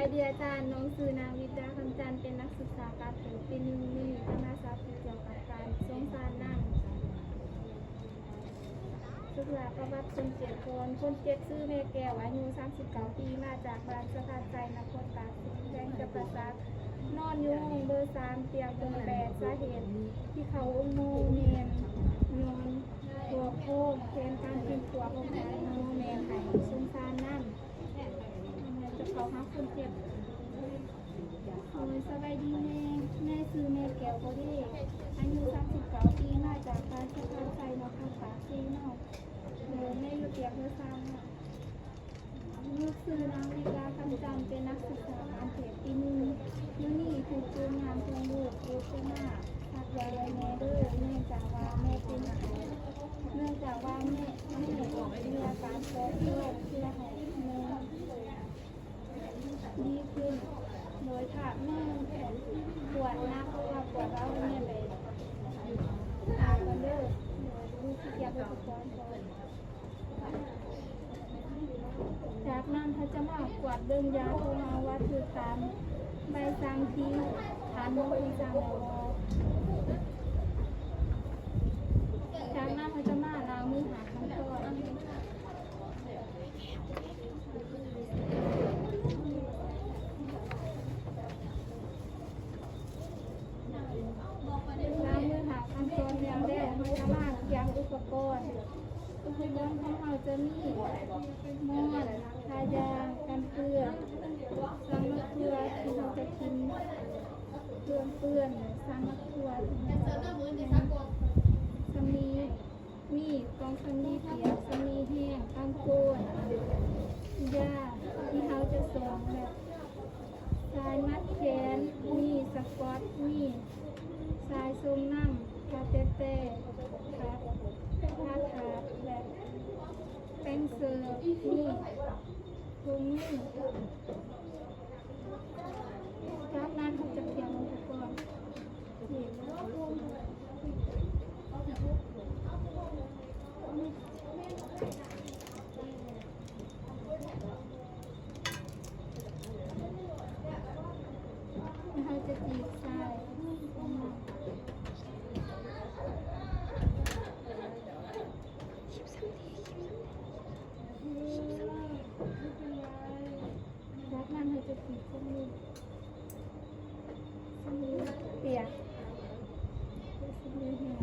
ສະບາຍດີອາຈານ, ນ້ອງຊື່ນາງ ວິດດາ ຄຳຈັນ ເປັນນັກສຶກສາການແພດປີໜຶ່ງ ມື້ນີ້ຈະມາສາທິດກ່ຽວກັບການສົງສານນ້ຳ. ສຶກສາປະຫວັດຄົນເຈັບກ່ອນ. ຄົນເຈັບຊື່ແມ່ແກ້ວ ອາຍຸສາມສິບເກົ້າປີ ມາຈາກບ້ານສະພານໄຊ ນະຄອນປາກເຊ ແຂວງຈຳປາສັກ, ນອນຢູ່ຫ້ອງເບີສາມ ຕຽງເບີແປດ. ສາເຫດທີ່ເຂົ້າໂຮງໝໍແມ່ນຍ້ອນພວກໂພງ ແຜນການປິ່ນປົວຂອງໝໍແມ່ນໃຫ້ສົງສານນ້ຳ. ຈະເຂົ້າຫາຄົນເຈັບ. ໂດຍ ສະບາຍດີແມ່, ແມ່ຊື່ແມ່ແກ້ວ ໂກເດ ອາຍຸສາມສິບເກົ້າປີ ມາຈາກບ້ານສະພານໄຊ ນະຄອນປາກເຊເນາະ. ໂດຍ ແມ່ຢູ່ຕຽງເບີສາມເນາະ. ລູກຊື່ນາງ ວິດດາ ຄຳຈັນ ເປັນນັກສຶກສາການແພດປີໜຶ່ງ ມື້ນີ້ຖືກໂຈນງານຂອງລູກ ໂອດຈະມາສັກຢາໃຫ້ແມ່ເດີ້ ເນື່ອງຈາກວ່າແມ່ເປັນ ເນື່ອງຈາກວ່າແມ່ ແມ່ມີອາການປອດແຫ້ງ ເພື່ອໃຫ້ແມ່ ດີຂຶ້ນ. ໂດຍຖ້າແມ່ປວດໜັກ ຫຼືວ່າປວດເບົາ ແມ່ໄປຫາກ່ອນເດີ້. ໂດຍ ລູກຊິກຽມອຸປະກອນກ່ອນ. ຈາກນັ້ນເຮົາຈະມາກວດເບິ່ງຢາຂອງເຮົາວ່າຖືກຕາມໃບສັ່ງທີ່ທ່ານໝໍເພິ່ນສັ່ງແລ້ວບໍ່. ຈາກນັ້ນເຮົາຈະມາລ້າງມືຫ້າຂັ້ນຕອນ. ລ້າງມືຫ້າຂັ້ນຕອນແລ້ວ ເຮົາຈະມາກຽມອຸປະກອນ. ອຸປະກອນຂອງເຮົາຈະມີໝອນ, ຜ້າຢາງກັນເປື້ອນ, ຊາມໝາກຖົ່ວທີ່ເຮົາຈະກິນເຄື່ອງເປື້ອນ, ຊາມໝາກຖົ່ວທີ່ເຮົາຈະກິນ, ສຳລີ ມີດ ກ່ອງສຳລີປຽກ, ສຳລີແຫ້ງ, ກາງໂກນ, ຢາທີ່ເຮົາຈະສອງ ແບບສາຍມັດແຂນ, ມີສະກອດ, ມີສາຍສົ່ງນ້ຳ, ຜ້າແຕະໆ, ຜ້າ ຜ້າທາດ ແບບແປ້ງເສີບ, ມີຖົງມື. ຈາກນັ້ນເຮົາຈະກຽມອຸປະກອນ. ເຮົາຈະຈີບໃສ່. ຈາກນັ້ນເຮົາຈະປີກສຳລີ ສຳລີປຽກ ສຳລີແຫ້ງ.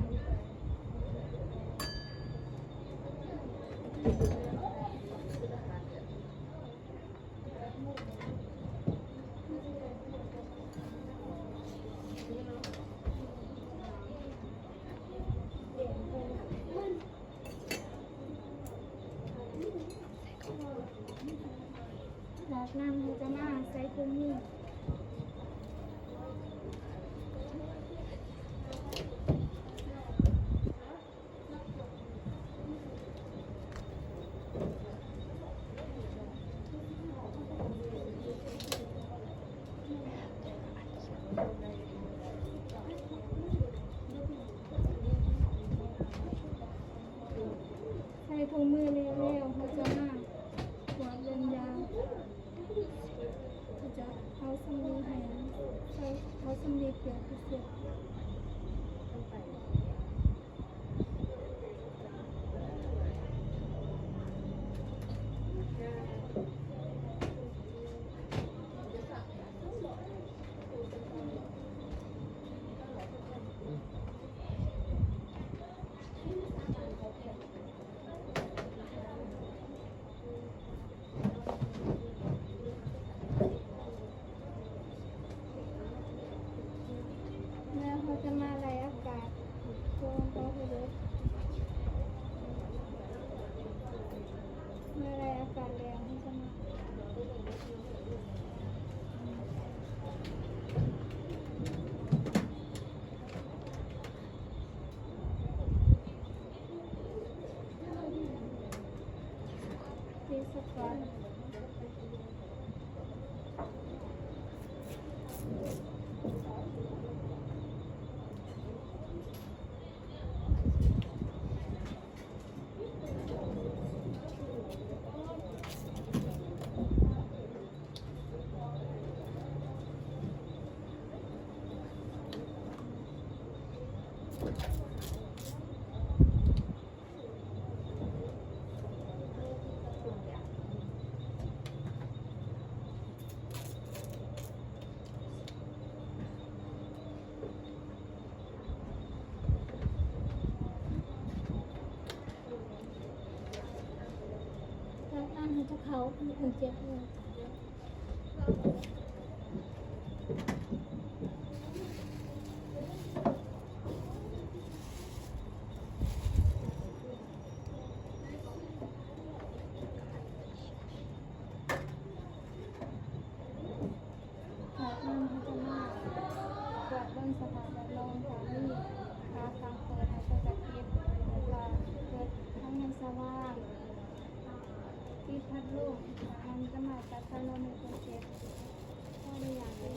ຈາກນັ້ນເຮົາຈະມາໃສ່ຖົງມື. ໃສ່ຖົງມືແລ້ວ ເຮົາຈະມາກວດເບິ່ງຢາ. ເຮົາຈະເອົາສຳລີໃຫ້ ໃສ່ ເອົາສຳລີປຽກໄປເຊັດ. ແລ້ວເຮົາຈະ ເຂົາ ມັນເຈັບຢູ່. ຈາກນັ້ນເຮົາຈະມາກວດເບິ່ງສະພາບແວດລ້ອມ ຖ້າມີຝາທາງເປີດ ເຮົາກໍຈະປິດ ແລ້ວກໍເປີດທາງໃນສະຫວ່າງ ປິດພັດລົມ. ຈາກນັ້ນຈະມາຈັດຖະໜົນໃຫ້ຄົນເຈັບ ພໍໄດ້ຢ່າງເດີ.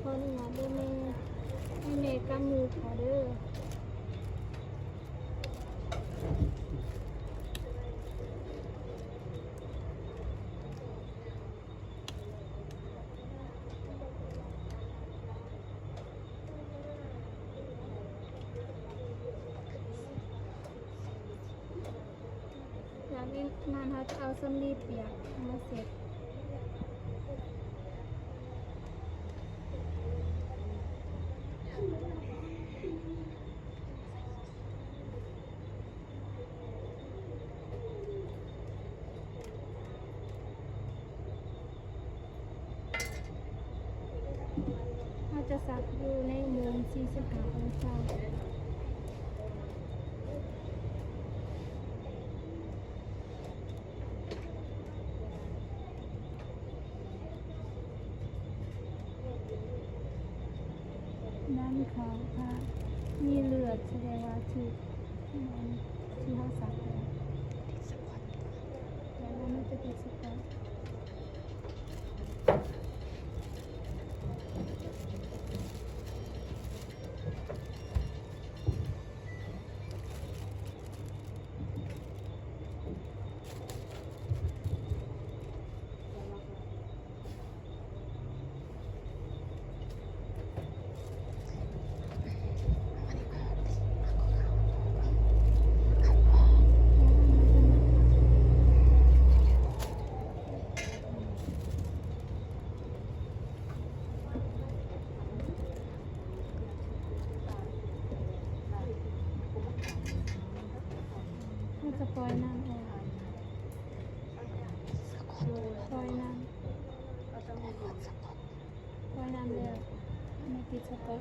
ຂໍອະນຸຍາດເດີແມ່ ໃຫ້ແມ່ກຳມືເຂົາເດີ. ຈາກນັ້ນເຮົາຈະເອົາສຳລີປຽກມາເຊັດ. ເຮົາຈະສັກຢູ່ໃນມຸມສີ່ສິບຫ້າອົງສາ. ນັ້ນເຂົາ ຖ້າມີເລືອດ ສະແດງວ່າຖືກ ທີ່ເຮົາສັກແລ້ວ ແລ້ວມັນຈະຕິດສະກອດ. ເຮົາຈະປ່ອຍນ້ຳອອກ ປ່ອຍນ້ຳ ປ່ອຍນ້ຳແລ້ວ ມາຕິດສະກອດ.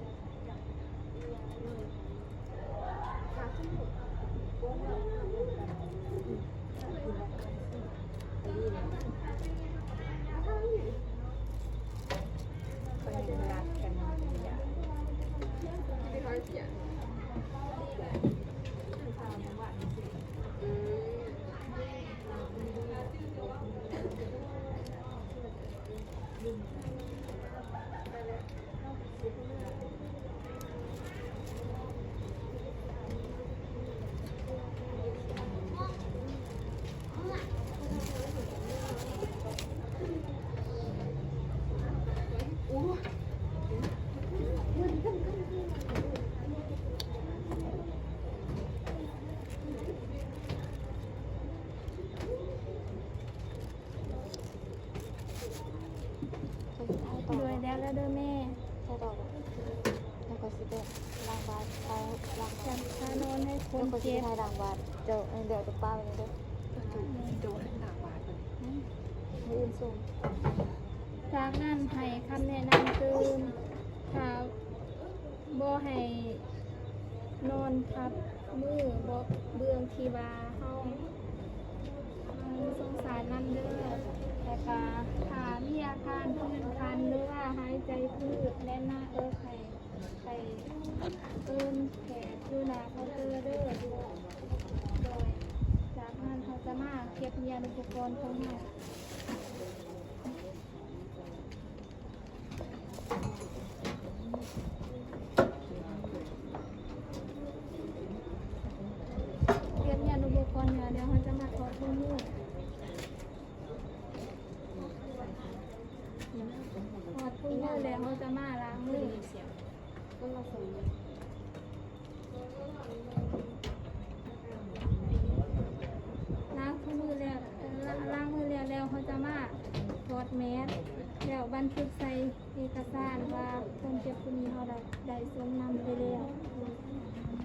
ໂດຍ ແລ້ວແລ້ວເດີແມ່ ແລ້ວກໍຊິໄປລ້າງບາດ ໄປລ້າງບາດ ຈັດຖະໜົນໃຫ້ຄົນເຈັບ ໃຫ້ລ້າງບາດ ເຈົ້າ ເອີ ເດີ ເອົາປະປາໄວ້ເດີ ເຈົ້າ ເຈົ້າໃຫ້ລ້າງບາດ ອືມ ມື້ອື່ນສົ່ງ. ຈາກນັ້ນໃຫ້ຄຳແນະນຳຕື່ມ ຖ້າ ບໍ່ໃຫ້ນອນທັບມື ເບາະເບື້ອງທີ່ວ່າເຮົາ ເຮົາ ສົງສານນຳເດີ ແລ້ວກະຖ້າມີອາການພື້ນຄັນ ຫຼືວ່າຫາຍໃຈຜືດ ແນະນຳເອີ ໃຫ້ໄປເອີ້ນແພດຢູ່ໜ້າເຄົາເຕີເດີ. ໂດຍ ຈາກນັ້ນເຮົາຈະມາເກັບຮຽນອຸປະກອນຂອງເຮົາ. ເກັບຮຽນອຸປະກອນແລ້ວ ດຽວເຮົາຈະມາຖອດຖົງມື. ຖອດຖົງມືແລ້ວ ເຮົາຈະມາລ້າງມື. ລ້າງມືແລ້ວ ເອີ ລ້າງ ລ້າງມືແລ້ວ ແລ້ວເຮົາຈະມາຖອດແມສ ແລ້ວບັນທຶກໃສ່ເອກະສານວ່າຄົນເຈັບຜູ້ນີ້ເຮົາໄດ້ ໄດ້ສົ່ງນຳໄປແລ້ວ.